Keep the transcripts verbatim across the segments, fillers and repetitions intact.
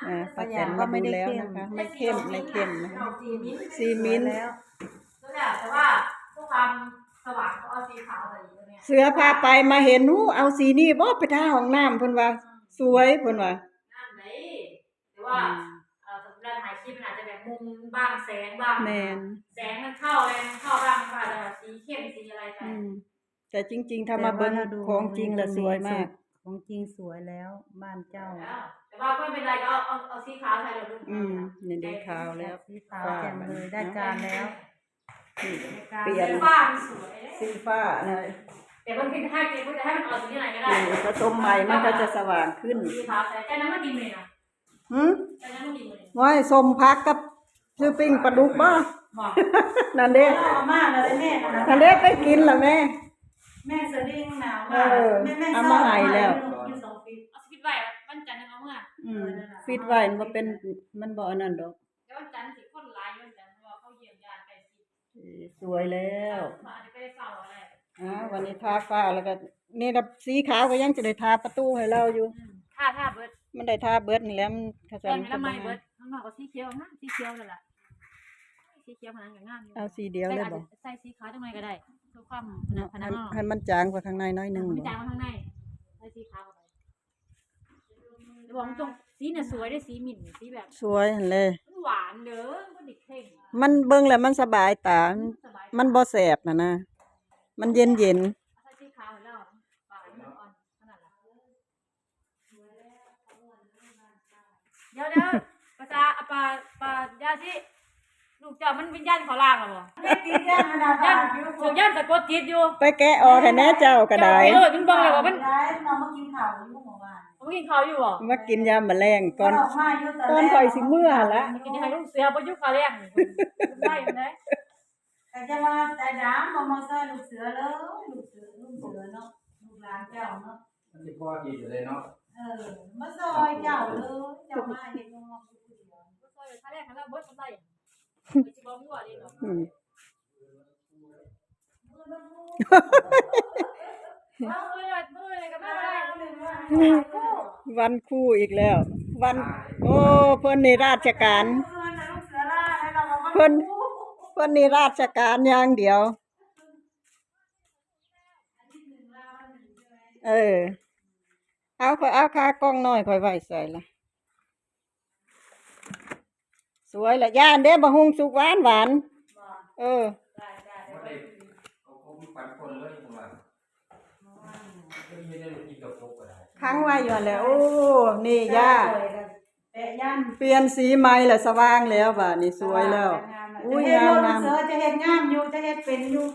อ่า ป้าแตนมาดูแล้วนะคะ ไม่เข้ม ไม่เข้มนะคะ สีมิ้นท์ แล้ว นั่นแหละแต่ว่าเพื่อความสว่างก็เอาสีขาวใส่อีกเนี่ย เสือพาไปมาเห็น อู้ เอาสีนี้บ่ไปทาห้องน้ำเพิ่นว่า สวยเพิ่นว่า นั่นเลยแต่ว่าเอ่อสำหรับถ่ายคลิปมันอาจจะแบบมุมบ้างแสงบ้าง แม่น แสงมันเข้าอะไรมันเข้าบ้างมันก็อาจจะแบบสีเข้มสีอะไรไป อืม แต่จริง ๆ ถ้ามาเบิ่งของจริงละสวยมาก ของจริงสวยแล้วบ้านเจ้า แล้วแต่ว่าก็ไม่เป็นไรก็เอาเอาเอาสีขาวใส่เลยลูก อืม นี่ได้ขาวแล้ว สีขาวแจ่มเลยได้การแล้ว เปลี่ยน สีฟ้ามันสวย สีฟ้านะ แต่มันเป็นห้าเกมก็จะให้มันออกสีไหนก็ได้ นี่ผสมใหม่มันก็จะสว่างขึ้น สีขาวใส่ใจน้ำมันดีเลยนะ หืม ใจน้ำมันดีเลย ว่าให้ส้มผักกับซื้อปิ้งปลาดุกบ่ บอก นั่นเด้ เอามาแล้วแม่นะ นั่นเด้ไปกินละแม่ แม่สลิงหนาว เออ แม่แม่ เอามาให้แล้ว อยู่สองปี เอาสกิดไว้วันจันทร์เอาเมื่อ อืมฟิตไว้มันบ่เป็นมันบ่อันนั้นดอก เดี๋ยววันจันทร์สิคนหลายวันจันทร์เพราะว่าเขาเยี่ยมญาติใกล้ชิด เออสวยแล้ว มาจะไปเฝ้าอะไร อ่าวันนี้ทาฟ้าแล้วก็นี่ละสีขาวก็ยังจะได้ทาประตูให้เราอยู่ อืมถ้าถ้าเบิด มันได้ทาเบิดนี่แหล้วมันข แปล จัน งแล้วไม่เบิดข้างนอกก็สีเขียวนะสีเขียวเลยล่ะสีเขียวมันก็งามอยู่ เอาสีเดียวเลยบ่ ใส่สีขาวจังไงก็ได้เพื่อความ เนาะ พนักงาน ให้มันจางกว่าข้างในน้อยหนึง ไม่จางข้างในใส่สีขาวเข้าไปบอกตรงสีเนี่ยสวยได้สีหมิ่นสีแบบ สวยหั่นเลย มันหวานเด้อมันดิเข่ง มันเบิ่งแล้วมันสบายตา สบาย มันบ่แสบนะนะ มันเย็นเย็น ใส่สีขาวแล้วหวานอ่อนขนาดนั้นเดี๋ยวเด้อภาษาปาปายาสิลูกเจ้ามันวิญญาณเขาล่างแล้วบ่ แม่กินย่างขนาด ย่าน นั้นอยู่ ถูกย่านสะกดจิตอยู่ ไปแกะออกให้แน่เจ้าก็ได้ เออมันบอกเลยว่ามัน ร้ายมามากินข้าวอยู่เมื่อวาน มันกินข้าวอยู่บ่ มากินยามมื้อแลงก่อน ออกมาอยู่ตอน ก่อน แรก ข่อยสิเมื่อหั่นละ กินให้ลูกเสือบ่อยู่ข้าวแลงได้ไหม แต่จะมาแต่ดามมามาซอยลูกเสือเลยลูกเสือลูกเสือเนาะลูกหลานเจ้าเนาะ มันสิพอดีอยู่เลยเนาะ เออมาซอยเจ้าเลยเจ้ามาเห็นงอกอยู่คนเดียว ซอยข้าวแลงแล้วเบิดเท่าไหร่สิบ่มีว่าเลยเนาะ อืม เอาเลยเอาเลยก็ไม่ได้ วันครูอีกแล้ว วัน โอ้ เพิ่นนี่ราชการ เพิ่น เพิ่นนี่ราชการอย่างเดียว เออ เอาข่อยเอาขากล้องน้อยข่อยไว้ใส่ละ สวยละย่านเด้ บักฮุ่งสุกหวานหวาน เออ บ่ได้เอาของปันคนเลยผมว่าก็มีได้กินกับพกก็ได้ ค้างไว้อยู่หั่นแหละ โอ้ นี่ย่า แปะย่าน เปลี่ยนสีใหม่ละสว่างแล้วบาดนี้สวยแล้ว อุ้ย จะเฮ็ด งาม ลูก งาม เสือจะเฮ็ดงามอยู่จะเฮ็ดเป็นอยู่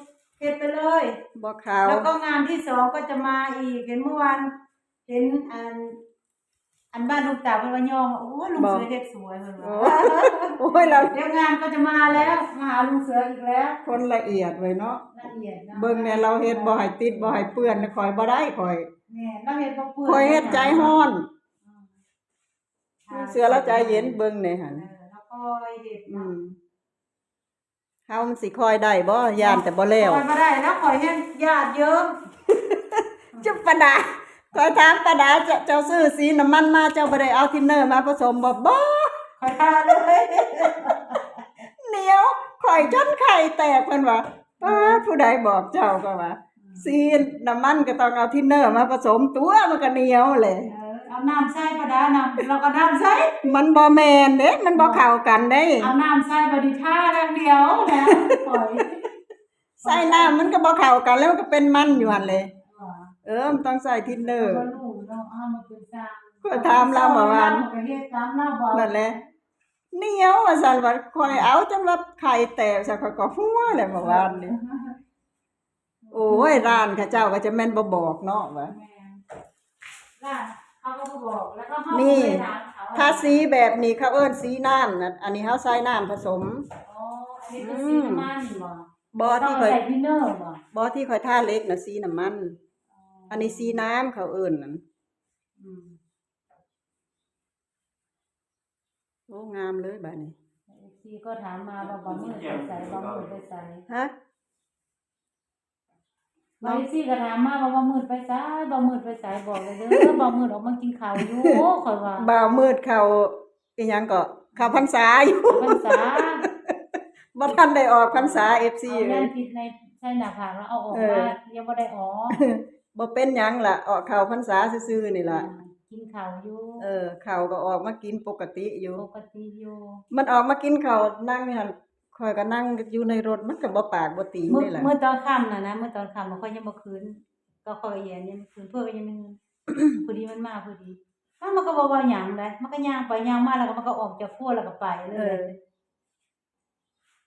เฮ็ดไปเลย บ่ขาว แล้วก็งานที่สองก็จะมาอีกเห็นเมื่อวานเห็นอัน อันบ้านลูกตาเพิ่นว่ายองว่าโอ้ยลูกเสือเฮ็ดสวยเพิ่น โอ้ ว่า โอ้ยเรา เดี๋ยวงานก็จะมาแล้วมาหาลุงเสืออีกแล้ว คนละเอียดไว้เนาะ ละเอียดนะ เบิ่งแน่เราเฮ็ดบ่ให้ติดบ่ให้เปื้อนนะข่อยบ่ได้ข่อย แม่เราเฮ็ดบ่เปื้อน ข่อยเฮ็ดใจฮ้อน ลุงเสือเราใจเย็นเบิ่งแน่หั่น เออแล้วค่อยเฮ็ด อื เนาะ มเฮามันสิค่อยได้บ่ย่านแต่บ่แล้ว ค่อยบ่ได้แล้วค่อยเฮ็ดญาติเยิ้ม จุ๊บปาดาข่อยถามปาดาเจ้าเจ้าซื้อสีน้ำมันมาเจ้าบ่ได้เอาทินเนอร์มาผสมบ่บ่ ค่อยทาเลย เหนียวข่อยจนไข่แตกเพิ่นว่าป้าดผู้ใดบอกเจ้าก็ว่าสีน้ำมันก็ต้องเอาทินเนอร์มาผสมตัวมันก็เหนียวแหละ เออเอาน้ำใส่ปาดาน้ำเราก็น้ำใส่ มันบ่แม่นเด้ มันบ่เข้ากันเด้ เอาน้ำใส่บาดนีทาแรงเดียวนะปล่อย ใส่น้ำมันก็บ่เข้ากันแล้วมันก็เป็นมันอยู่หั่นเลย เออมันต้องใส่ทินเนอร์ บ่รู้เนาะอ้าวมันเป็นจาง ข่อยถามลาวเมื่อวาน ก็เฮ็ดตามลาวบอก นั่นแหละเหนียวว่าซั่นว่าข่อยเอาจนว่าไข่แตกซะข่อยก็หัวแหละเมื่อวานนี้ โอ้ยร้านเขาเจ้าก็จะแม่นบ่บอกเนาะว่า แม่นร้านเขาก็บ่บอกแล้วก็เฮา นี่ ก็ไปถามเขา ถ้าสีแบบนี้เขาเอิ้นสีน้ำนะอันนี้เขาใส่น้ำผสม อ๋ออันนี้คือสีน้ำมันบ่ บ่ ต้อง ที่ข่อย ใส่ทินเนอร์บ่ บ่ที่ข่อยทาเหล็กนะสีน้ำมัน อันนี้สีน้ำเขาเอิ้นนั่น อืม โอ้งามเลยบาดนี้ เอฟซีก็ถามมาว่าบ่าวมืดไปใสบ่าวมืดไปใส ฮะ เอฟซีก็ถามมาว่าบ่าวมืดไปใสบ่าวมืดไปใสบอกเลยเด้อบ่าวมืดออกมากินข้าวอยู่โอ้ข่อยว่า บ่าวมืดเขา อีหยังก็เข้าพรรษาอยู่ พรรษา บ่ทันได้ออกพรรษา เอฟซี เอา เอ้ย ยังติดใน ใส่หน้าผากแล้วเอาออก เออ มา ยังบ่ได้ออก บ่เป็นหยังล่ะ ออกเข้าพรรษาซื่อๆนี่ล่ะ อ่า กินข้าวอยู่ เออ ข้าวก็ออกมากินปกติอยู่ ปกติอยู่ มันออกมากินข้าวนั่งอยู่หั่น ข้อยก็นั่งอยู่ในรถ มันก็บ่ปากบ่ตีง มื้อ นี่ล่ะ มื้อตอนค่ำน่ะนะ มื้อตอนค่ำมันข้อยยังบ่คืน ก็ข้อยก็ยังบ่คืน เพิ่นก็ยังบ่คืน พอดีมันมาพอดี อ้าว มันก็บ่เว้าหยังใด มันก็ย่างไปย่างมา แล้วก็มันก็ออกจากครัวแล้วก็ไปเลย เออ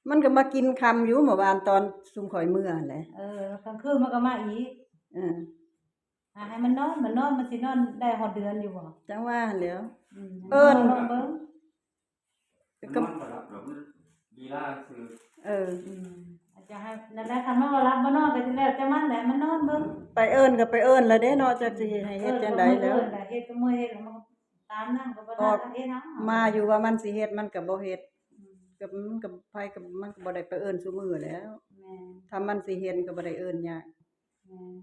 มันก็มากินค่ำอยู่เมื่อวานตอนซุมข้อยเมือหั่นแหละ เออ กลางคืนมันก็มาอีก เออ อ่ะ ให้มันนอน มันนอน มันสินอนได้ฮอดเดือนอยู่บ่ จั่งว่าหั่นแหล้ว อืม เอิ้น ลองเบิ่ง ก็นอนบ่หลับดอก มันลีลาซื่อ เออ อืม อาจจะให้ นั่นแหละ คันมันบ่หลับบ่นอนก็สิแล้วแต่มันแหละ มันนอนเบิ่ง ไปเอิ้นก็ไปเอิ้นแล้วเด้เนาะ จักสิให้เฮ็ดจั่งใดแล้ว เออ ก็เอิ้นล่ะ เฮ็ดก็เมื่อย เฮ็ดแล้วมันก็ตามนั้น ก็บ่ทันเฮ็ดเอา มาอยู่ว่ามันสิเฮ็ด มันก็บ่เฮ็ด อืม ก็มันก็ ไผก็ มันก็บ่ได้ไปเอิ้นซุมื้อแหล้ว แม่น ถ้ามันสิเฮ็ดก็บ่ได้เอิ้นยาก แม่น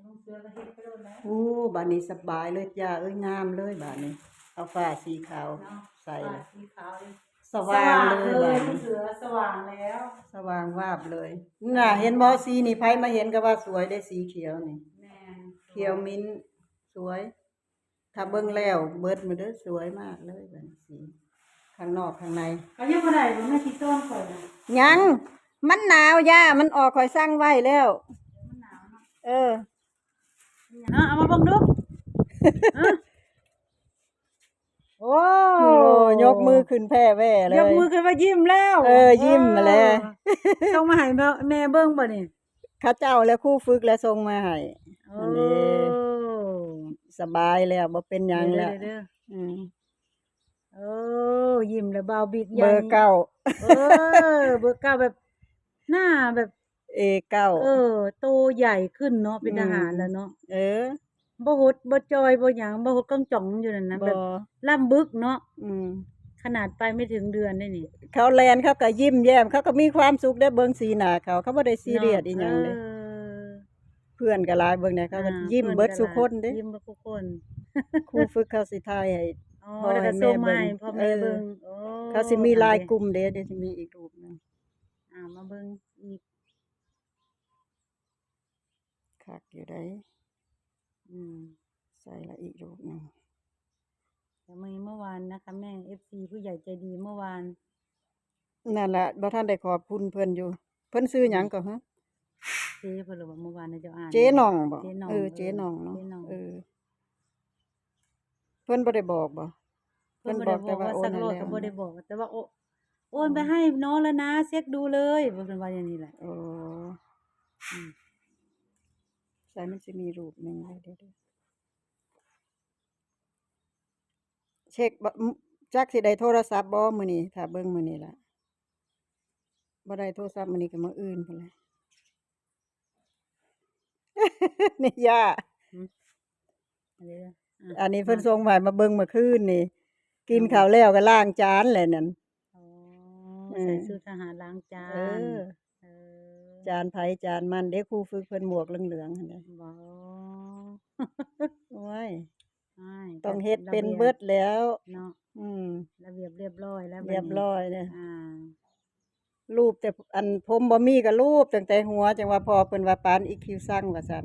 ลุงเสือก็เฮ็ดไปโลดแล้ว โอ้ บาดนี้สบายเลยจ้า เอ้ย งามเลยบาดนี้ เอาผ้าสีขาว เนาะ ใส่ ผ้าสีขาวเลย สว่างเลย สว่างเลย บาดนี้ ลุงเสือ สว่างแล้ว สว่างวาบเลย น่ะ เห็นบ่ สีนี่ ไผมาเห็นก็ว่าสวยเด้ สีเขียวนี่ แม่น เขียวมิ้นท์ สวย ถ้าเบิ่งแล้วเบิดมื้อเด้อ สวยมากเลยบาดนี้ สีข้างนอกข้างใน เขายังบ่ได้บ่ แม่สิต้อนข่อยนะ ยัง มันหนาวย่า มันออก ข้อยสั่งไว้แล้ว มันหนาวเนาะ เออ เอา เอามาเบิ่งดู ฮะ โอ้ โอ้ ยกมือขึ้นแผ่แว่เลย ยกมือขึ้นมายิ้มแล้ว เออ ยิ้มมาแล้ว เออ ส่งมาให้แม่ แม่เบิ่งบ่นี่ เขาเจ้าและครูฝึกและส่งมาให้ โอ้ อันนี้ สบายแล้ว บ่เป็นหยังแล้ว เด้อ เด้อ เด้อ อืม โอ้ ยิ้มแล้ว บ่าวบิ๊กใหญ่ เบอร์เก้า เออ เบอร์เก้าแบบ หน้าแบบ เอเก้า เออ โตใหญ่ขึ้นเนาะ เป็นทหารแล้วเนาะ อืม เออ บ่หด บ่จ่อย บ่หยัง บ่หดก้องจ๋องอยู่นั่นนะ บ่ แบบล่ำบึกเนาะ อืม ขนาดไปไม่ถึงเดือนได้นี่ เขาแล่นเขาก็ยิ้มแย้ม เขาก็มีความสุขได้เบิ่งสีหน้าเขา เขาบ่ได้ซีเรียส เนาะ อีหยังเลย เออ เพื่อนก็หลาย เบิ่งแหน่ เขาก็ อ่า ยิ้มเบิดซุคนเด้ เพื่อนก็หลาย ยิ้มเบิดซุคน ครูฝึกเขาสิถ่ายให้ อ๋อ พ่อ แล้วก็ ให้แม่ ส่งมาให้ เบิ่ง พ่อแม่ เออ เบิ่ง โอ้ เขาสิมีไลน์กลุ่มเด้ เดี๋ยวสิมีอีกรูปหนึ่ง อ่า มาเบิ่งอีก คักอยู่ได้ อืม ใส่ละอีกรูปหนึ่ง แต่มื้อนี้ เมื่อวานนะคะแม่ เอฟซี ผู้ใหญ่ใจดีเมื่อวาน นั่นล่ะ บ่ทันได้ขอบคุณเพิ่นอยู่ เพิ่นชื่อหยังก็ฮะ เจ๊เพิ่นหรือว่าเมื่อวานน่ะเจ้าอ่าน เจ๊หน่องบ่ เจ๊หน่อง เออ เจ๊หน่องเนาะ เจ๊หน่อง เออ เพิ่นบ่ได้บอกบ่ เพิ่นบ่ได้บอกว่าสักร้อยก็บ่ได้บอก แต่ว่า โอ- โอนไปให้น้องแล้วนะ เช็คดูเลย เพิ่นว่าอย่างนี้แหละ อ๋อ อืม ใส่มันสิมีรูปหนึ่ง เดี๋ยวๆ เช็คบ่ จักสิได้โทรศัพท์บ่มื้อนี้ ถ้าเบิ่งมื้อนี้ล่ะ บ่ได้โทรศัพท์มื้อนี้ก็มื้ออื่นพุ้นแหละ นี่ย่า หืม อันนี้เด้อ อ่ะ อันนี้เพิ่นส่งมา มาเบิ่งเมื่อคืนนี่ กินข้าวแล้วก็ล้างจานแหละนั่น อ๋อ เออ ใส่ชุดทหารล้างจาน เออ เออ จานไผจานมันเด้ ครูฝึกเพิ่นหมวกเหลืองๆหั่นเด้ บ่ โอ้ย อ้าย ต้องเฮ็ดเป็นเบิดแล้ว เนาะ อืม ระเบียบเรียบร้อยแล้วบัดนี้ เรียบร้อยเลย อ่า รูปแต่อันผมบ่มีก็รูปตั้งแต่หัว จังว่าพ่อเพิ่นว่าปานอีคิวซังว่าซั่น